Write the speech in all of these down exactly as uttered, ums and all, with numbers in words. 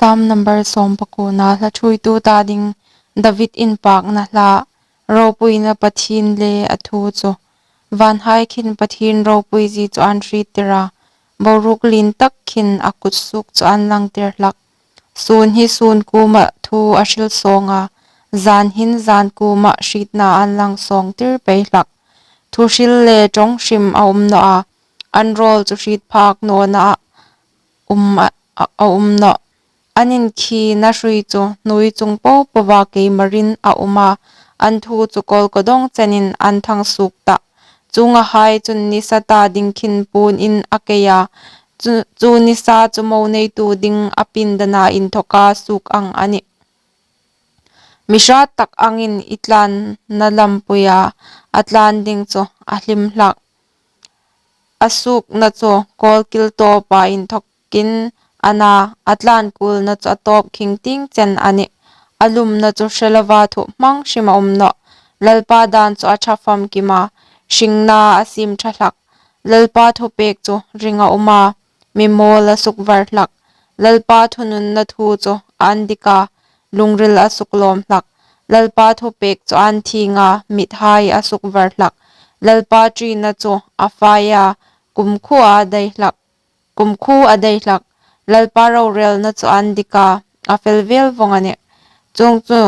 Sam number sawm pakuona. Hla thuoitu ta ding David inpakna hla. Ropuina Pathien le a thu chu. Vanhai khin Pathien ropuizie chu an hriettir a, boruok lien tak khin a kutsuok chu an langtir hlak. Sun hi sun kuoma thu a hril sawng a, zan hin zan kuoma hrietna an lang sawngtir pei hlak. Thuhril le ṭawng hrim a um naw a, an rawl chu hriet phak nawna a um a, a, a um nawh. An inkhina hrui chu hnuoi chung po poa keimarin a um a, an thu chu kawlkawdawng chenin an thang suok ta. Chuonghai chun nisa ta ding khin puon in a kei a, chu, chu nisa chu mo neitu ding a pindana inthawka suok ang a nih. Mi hrat tak angin i tlanna lampui a, a tlan ding chu a hlim hlak. A suokna chu kawlkil tawpa inthawkin a na, a tlan kuolna chu a tawp khing tieng chen a nih. A lumna chu hre lova thup hmang hrim a um nawh. Lalpa dan chu a ṭha famkim a, hringna a siem ṭha hlak. Lalpa thupek chu ring a um a, mi mawl a sukvar hlak. Lalpa thununna thu chu a indik a, lungril a suklawm hlak. Lalpa thupek chu a inthieng a, mithai a sukvar hlak. Lalpa ṭina chu a fai a, kumkhuo a dai hlak, kumkhuo a dai hlak. Lalpa rorelna chu a indik a, a fel vel vawng a nih. Chuong chu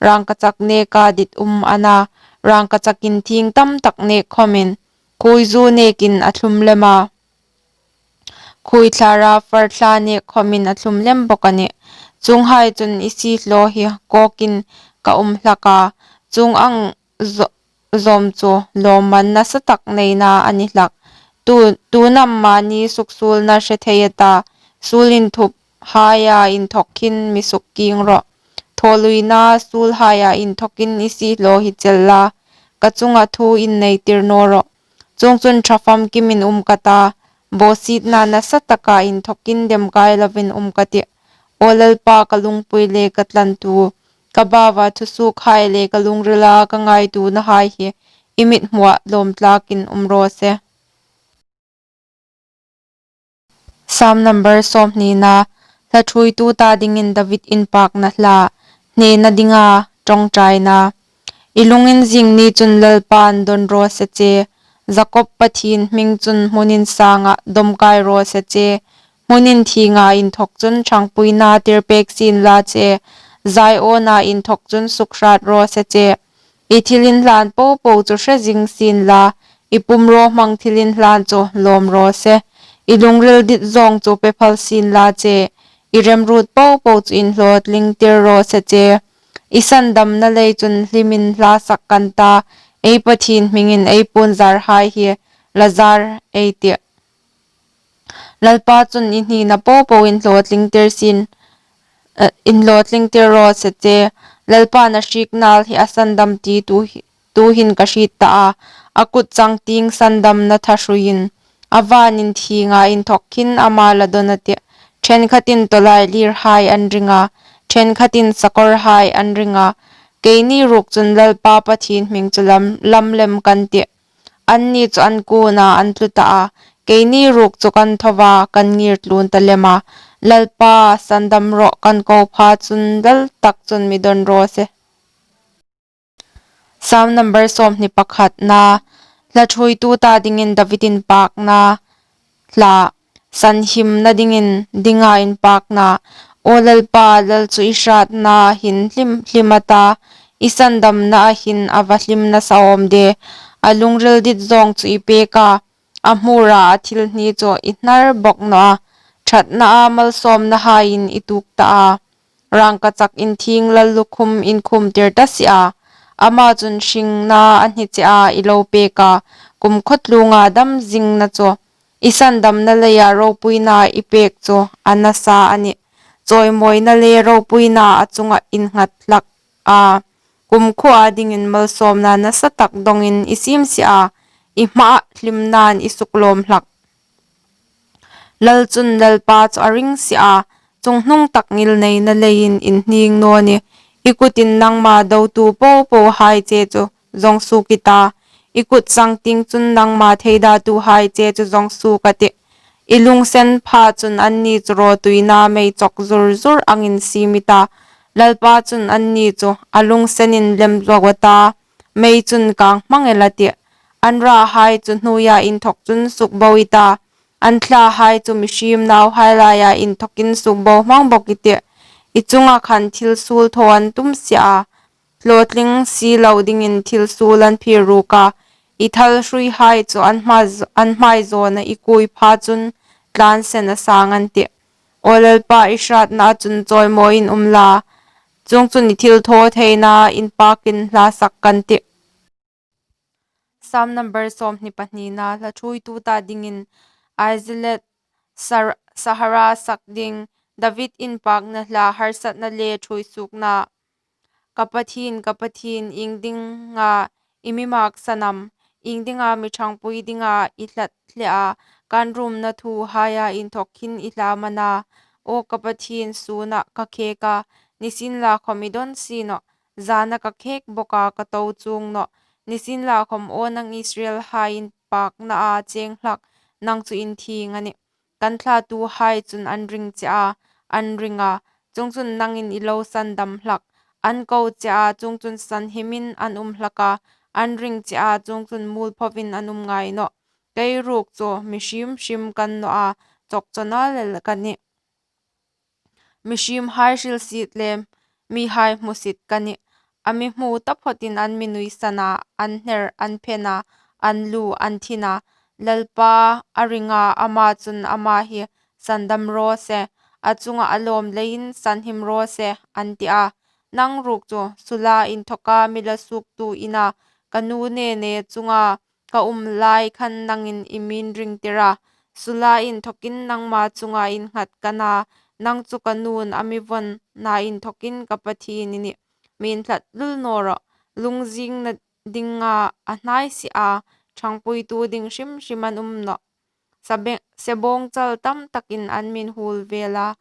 rangkachak neka dit um a na, rangkachak inthieng tam tak nek khawmin, khuoizu nekin a thlum lem a, khuoithlara far thla nek khawmin a thlum lem bawk a nih. Chuonghai chun i siehlaw hi kawkin ka um hlak a, chuong ang zo-, zawm chu lawmman nasa tak neina a ni hlak. Tu, tu nam mani suksuolna hre thei a ta, suol inthup haia inthawk khin mi sukkieng rawh. Thawluina suol haia inthawkin i siehlaw hi chel la, ka chunga thu inneitir naw rawh. Chuongchun ṭha famkimin um ka ta, bawsietna nasa taka inthawkin demkai lovin um ka tih. Aw Lalpa, ka lungpui le ka tlantu, ka baua thusuokhai le ka lungrila ka ngaituonahai hi i mithmuah lawm tlakin um raw se. Sam number sawmhnina. Hla thuoitu ta dingin David inpakna hla. Hnena dinga ṭawngṭaina. I lungin zing ni chun Lalpain dawn raw se che. Jakob Pathien hming chun hmun insanga dawmkai raw se che. Hmun inthienga inthawk chun ṭhangpuina tir pek sien la che. Ziona inthawk chun sukhrat raw se che. I thilinhlan popo chu hre zing sien la, i pumrawhmang thilinhlan chu lawm raw se. I lungril dit zawng chu pe phal sien la che. I remruot popo chu inhlawtlingtir raw se che. I sandamna lei chun hlimin hla sak kan ta, ei Pathien hmingin ei puonzarhai hi la zar ei tih. Lalpa chun i hnina popo inhlawtlingtir sien, eh, inhlawtlingtir raw se che. Lalpa'n a hriek nal hi a sandam ti tu hi, tuhin ka hriet ta a. A kut changtieng sandamna thahrui in, a van inthienga inthawk khin ama la dawn a tih. Ṭhenkhatin tawlai lirhai an ring a, ṭhenkhatin sakawrhai an ring a. Keini ruok chun Lalpa Pathien hming chu lam, lam lem kan tih. Anni chu an kuona an tlu ta a, keini ruok chu kan tho a, kan ngirtlun ta lem a. Lalpa, sandam rawh kan ko pha chun lal tak chun mi dawn raw se. Sam number sawmhni pakhatna. Hla thuoitu ta dingin David inpakna hla. Sanhimna dingin dinga inpakna. Aw Lalpa, lal chu i hratna hin hlim, hlim a ta, i sandamnaa hin a va hlim nasa awm de. A lungril dit zawng chu i pek a, a hmura a thil hni chu i hnar bawk naw a. Ṭhatnaa malsawmnahaiin i tuok ta a. Rangkachak inthieng lallukhum inkhumtir ta si a. Ama chun hringna a hni che a, i lo pek a. Kumkhawtluonga dam zingna chu i sandamna leia ropuina i pek chu a nasa a nih. Chawimawina le ropuina a chunga innghat hlak a. Kumkhuoa dingin malsawmna nasa tak dawngin i siem si a. I hmaa hlimnain i suklawm hlak. Lal chun Lalpa chu a ring si a, chunghnung tak ngilneina leiin inhning naw nih. I kutin nangma dotu popohai che chu zawng suok i ta. I kut changtieng chun nangma theidatuhai che chu zawng suok a tih. I lunginsen pha chun anni chu rawtuina mei chawk zur zur angin siem i ta. Lalpa chun anni chu a lungsenin lem zo a ta, mei chun kang hmang el a tih. An rahai chu hnuoia inthawk chun sukbo i ta, an thlahai chu mihriem nauhai laia inthawkin sukbo hmang bawk i tih. I chunga khan thil suol thaw an tum si a, hlawtling si lo dingin thil suol an phir ruk a. I thal hruihai chu an hma, an hmai zawna i kuoi pha chun tlansen a sang an tih. Aw Lalpa, i hratnaa chun chawimawiin um la, chuongchun i thilthawtheina inpakin hla sak kan tih. Psalm number sawmhni pahnina. Hla ṭhuoitu ta dingin Asaph, Sar-, Sahara sak ding. David inpakna hla. Harsatna le ṭhuoisuokna. Ka Pathien, ka Pathien, iengdinga i mi maksan am? Iengdinga mi ṭhangpui dinga i hlat hle a? Kan rumna thuhaia inthawk hin i hla am a na? Aw ka Pathien, suona ka khek a, nisienlakhawm i dawn si nawh. Zana ka khek bawk a, ka to chuong nawh. Nisienlakhawm, aw nang Israelhai inpaknaa cheng hlak, nang chu in thieng a nih. Kan thlatuhai chun an ring che a, an ring a, chuongchun nangin i lo sandam hlak. An ko che a, chuongchun sanhimin an um hlak a, an ring che a, chuongchun muolphoin an um ngai nawh. Kei ruok chu mihriem hriem ka ni naw a, chawkchawna lel ka nih. Mihriemhai hrilsiet le mihai hmusit ka nih. A mi hmu taphotin an mi nuisan a, an hner an phen a, an lu an thin a. Lalpa a ring a, ama chun ama hi sandam raw se, a chunga a lawm leiin sanhim raw se, an ti a. Nang ruok chu sula inthawka mi la suoktu i na, ka nu nene chunga ka um lai khan nangin i mi'n ringtir a. Sula inthawkin nangma chunga innghat ka na, nang chu ka nu'n a mi vonna inthawkin ka Pathien i nih. Mi'n hlat lul naw rawh. Lungzingna dinga a hnai si a, ṭhangpuitu ding hrim hrim an um nawh. Sabe-, sebawngchal tam takin an mi'n huol vel a,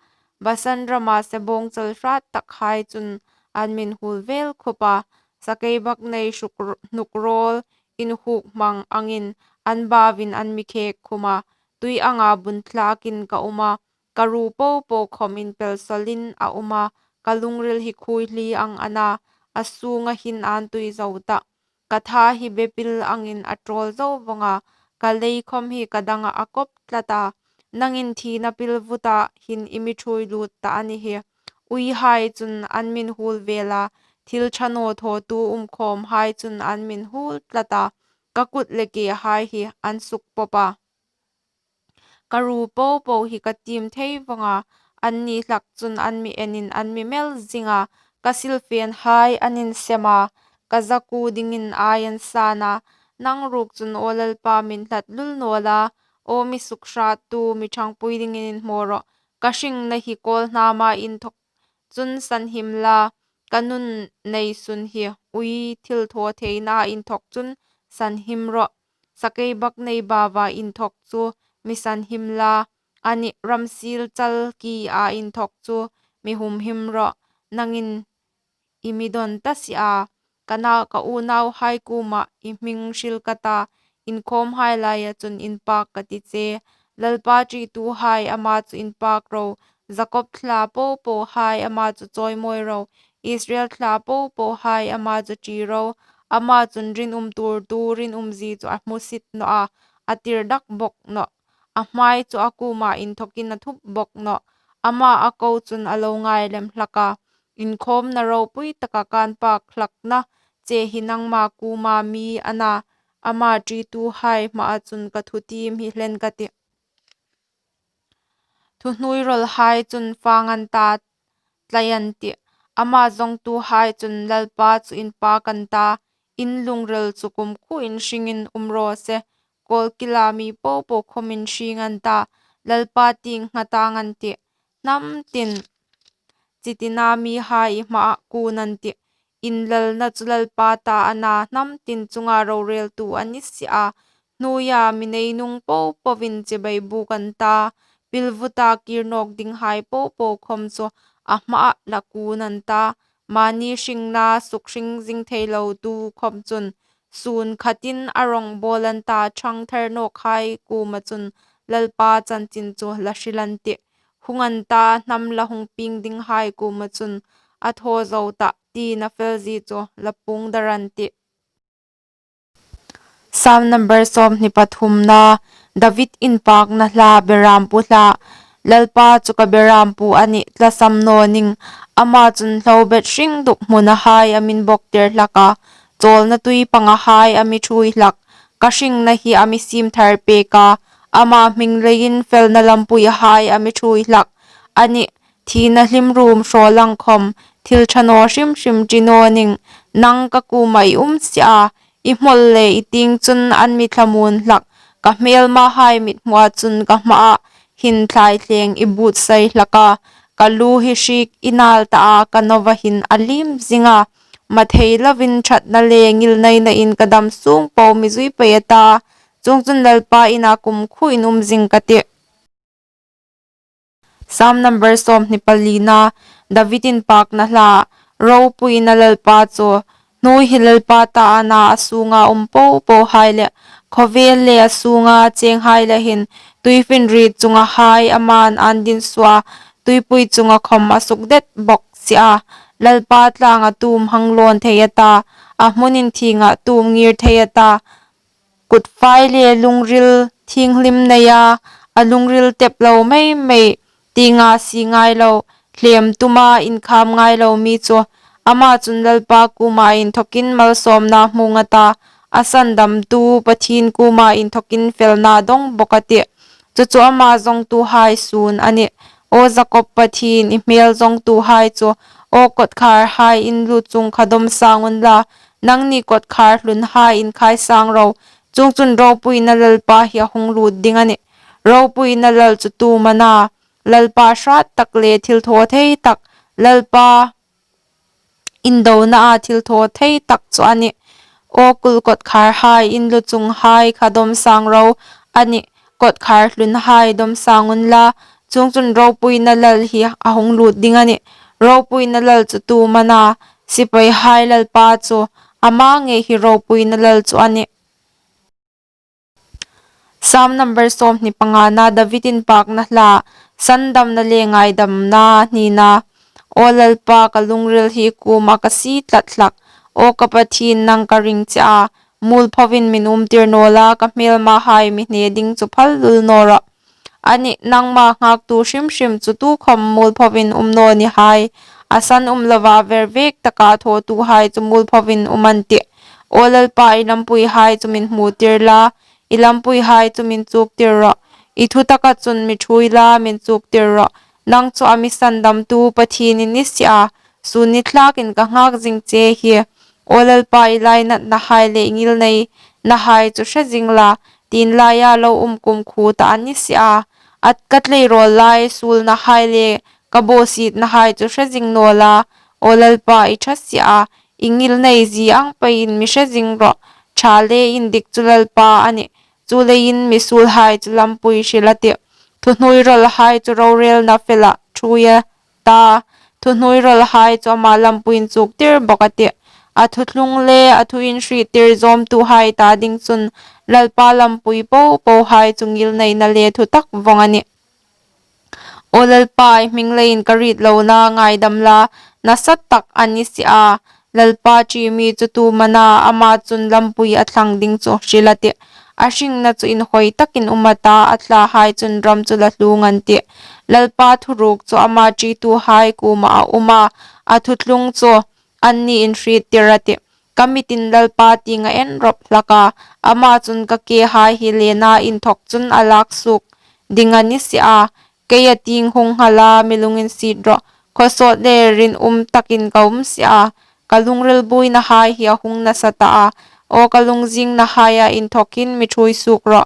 Basan rama sebawngchal hrat takhai chun an mi'n huol vel khup a. Sakeibaknei hruk-, hnuk rawl inhuk hmang angin an bauin an mi khek khum a, tui anga bun thlakin ka um a, ka ru po po khawm inpelsawlin a um a, ka lungril hi khuoihli ang a na, a sunga hin an tui zo ta. Ka tha hi bepil angin a ṭawl zo vawng a, ka lei khawm hi ka danga a kawp tlat a. Nangin thina pilvuta hin i mi ṭhuoi lut ta a ni hi. Uihai chun an mi'n huol vel a, thil ṭha naw thawtu umkhawmhai chun an mi'n huol tlat a, ka kut le kehai hi an suk pawp a. Ka ru po po hi ka tiem thei vawng a, anni hlak chun an mi enin an mi mel zing a, ka silfenhai an insem a, ka zakuo dingin ai an san a. Nang ruok chun, aw Lalpa, mi'n hlat lul naw la, aw mi sukhrattu, mi ṭhangpui dingin inhmaw rawh. Ka hringna hi kawlhnama inthawk chun sanhim la, ka nun nei sun hi ui thilthawtheina inthawk chun sanhim rawh. Sakeibaknei baua inthawk chu mi sanhim la, ani ramsiel chalkia inthawk chu mi humhim rawh. Nangin i mi dawn ta si a, ka na, ka unauhai kuoma i hming hril ka ta, inkhawmhai laia chun inpak ka ti che. Lalpa ṭituhai, ama chu inpak ro. Jakob thla po pohai, ama chu chawimawi ro. Israel thla po pohai, ama chu ṭi ro. Ama chun rinum tuortu rinumzie chu a hmusit nawh a, a tirdak bawk nawh. A hmai chu a kuoma inthawkin a thup bawk nawh. Ama a ko chun a lo ngai lem hlak a. Inkhawmna ropui taka kan pak hlakna che hi nangma kuoma mi a na, ama ṭituhai hmaa chun ka thutiem hi hlen ka tih. Thuhnuoirawlhai chun fang an ta, tlai an tih. Ama zawngtuhai chun Lalpa chu inpak an ta, in lungril chu kumkhuoin hringin um raw se. Kawlkila mi po po khawmin hring an ta, Lalpa tieng nghatang an tih. Hnam tin chitina mihai i hmaa kun an tih. Inlalna chu Lalpa ta a na, hnam tin chunga roreltu a ni si a. Hnuoia mi neinung po poin chibai buk an ta, pilvuta kir nawk dinghai po po khawm chu a hmaa la kun an ta. Mani hringna suk hring zing thei lo tu khawm chun sun khatin a rawng bawl an ta, ṭhang thar nawkhai kuoma chun Lalpa chanchin chu la hril an tih. Hung an ta, hnam la hung pieng dinghai kuoma chun a thaw zo tah ti na fel zie chu la puong dar an tih. Sam number sawmhni pathumna. David inpakna hla, berampu hla. Lalpa chu ka berampu a nih, tlasam naw ning. Ama chun hlobet hring duk hmunahai a mi inboktir hlak a, chawlna tui pangahai a mi ṭhuoi hlak. Ka hringna hi a mi siem thar pek a, ama hming leiin felna lampuihai a mi ṭhuoi hlak. A nih, thina hlim rum hraw lang khawm, thil ṭha naw hrim hrim ṭi naw ning. Nang ka kuoma i um si a, i hmawl le i tieng chun an mi thlamuon hlak. Ka hmêlmahai mithmua chun ka hmaa hin thlaithleng i buotsai hlak a, ka lu hi hriek i nal ta a, ka nova hin a liem zing a. Mathei lovin ṭhatna le ngilneinain ka dam sung po mi zui pei a ta, chuongchun Lalpa ina kumkhuoin um zing ka tih. Sam number sawmhni palina. David inpakna hla. Ropuina Lalpa chu. Hnuoi hi Lalpa ta a na, a sunga um po pohai le khawvel le a sunga chenghai le hin tuifinriet chungahai aman ân din suo a, tuipui chunga khawm a sukdet bok si a. Lalpa tlanga tum hang lawn thei a ta, a hmun inthienga tum ngir thei a ta. Kutfai le lungril thienghlim neia, a lungril tep lo mei mei, tienga sie ngai lo, hlem tuma inkham ngai lo mi chu, ama chun Lalpa kuoma inthawkin malsawmna hmung a ta, a sandamtu Pathien kuoma inthawkin felna dong bok a tih. Chu chu ama zawngtuhai sun a nih. Aw Jakob Pathien, i hmel zawngtuhai chu, aw kawtkharhai in lu chung kha dawm sang unla, nangni kawtkhar hlunhai inkhai sang ro. Chuongchun ropuina Lalpa hi a hung lût ding a nih. Ropuina Lal chu tu am a na, Lalpa hrat tak le thil thaw thei tak, Lalpa indonaa thil thaw thei tak chu a nih. Aw kul kawtkharhai, in lu chunghai kha dawm sang ro, a nih, kawtkhar hlunhai dawm sang unla, chuongchun ropuina Lal hi a hung lût ding a nih. Ropuina Lal chu tu am a na, sipaihai Lalpa chu, ama ngei hi ropuina Lal chu a nih. Sam number sawmhni pangana. David inpakna hla. Sandamna le ngaidamna hnina. Aw Lalpa, ka lungril hi i kuoma ka sie tlat hlak. Aw ka Pathien, nang ka ring che a, muolphoin mi umtir naw la, ka hmêlmahai mi hne ding chu phal lul naw rawh. A nih, nangma nghaktu hrim hrim chu tukhawm muolphoin um naw ni hai. A san um lova vervek taka thawtuhai chu muolphoin um an tih. Aw Lalpa, i lampuihai chu mi hmutir la, i lampuihai chu mi chuktir rawh. I thutaka chun mi ṭhuoi la, mi chuktir rawh. Nang chu a mi sandamtu Pathien i ni si a, sun ni thlakin ka nghak zing che hi. Aw Lalpa, i lainatnahai le i ngilneinahai chu hre zing la, tienlaia lo um kumkhuo ta a ni si a. A ka tleirawl lai suolnahai le ka bawsietnahai chu hre zing naw la. Aw Lalpa, i ṭha si a, i ngilneizie ang peiin mi hre zing rawh. Ṭha le indik chu Lalpa a nih. Chuleiin mi suolhai chu lampui hril a tih. Thuhnuoirawlhai chu rorelna fela ṭhuoi a ta, thuhnuoirawlhai chu ama lampuiin chuktir bok a tih. A thuthlung le a thuinhriettir zawmtuhai ta ding chun Lalpa lampui po pohai chu ngilneina le thutak vawng a nih. Aw Lalpa, i hming leiin ka ritlona ngaidam la, nasa tak a ni si a. Lalpa ṭi mi chu tu am a na, ama chun lampui a thlang ding chu hril a tih. A hringna chu inhawi takin um a ta, a thlahai chun ram chu la hluong an tih. Lalpa thuruk chu ama ṭituhai kuoma a um a, a thuthlung chu anni inhriettir a tih. Ka mitin Lalpa tienga en rawp hlak a, ama chun ka kehai hi lena inthawk chun a lak suok ding a ni si a. Keia tieng hung nghal a, mi lunginsiet rawh. Khawsawt le rinum takin ka um si a, ka lungril buoinahai hi a hung nasa ta a. Aw ka lungzingnahai, a inthawkin mi ṭhuoi suok rawh.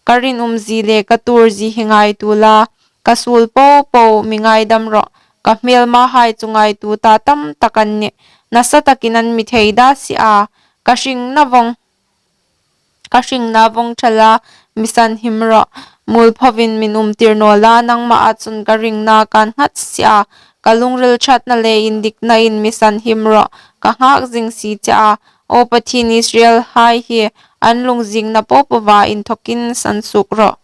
Ka rinumzie le ka tuorzie hi ngaituo la, ka suol po po mi ngaidam rawh. Ka hmêlmahai chu ngaituo ta tam tak an nih. Nasa takin an mi theida si a. Ka hringna vawng, ka hringna vawng ṭha la, mi sanhim rawh. Muolphoin mi umtir naw la, nangmaa chun ka ringna kân nghat si a. Ka lungril ṭhatna le indiknain mi sanhim rawh. Ka nghak zing si che a. Aw Pathien, Israelhai hi an lungzingna po poa inthawkin sansuok rawh.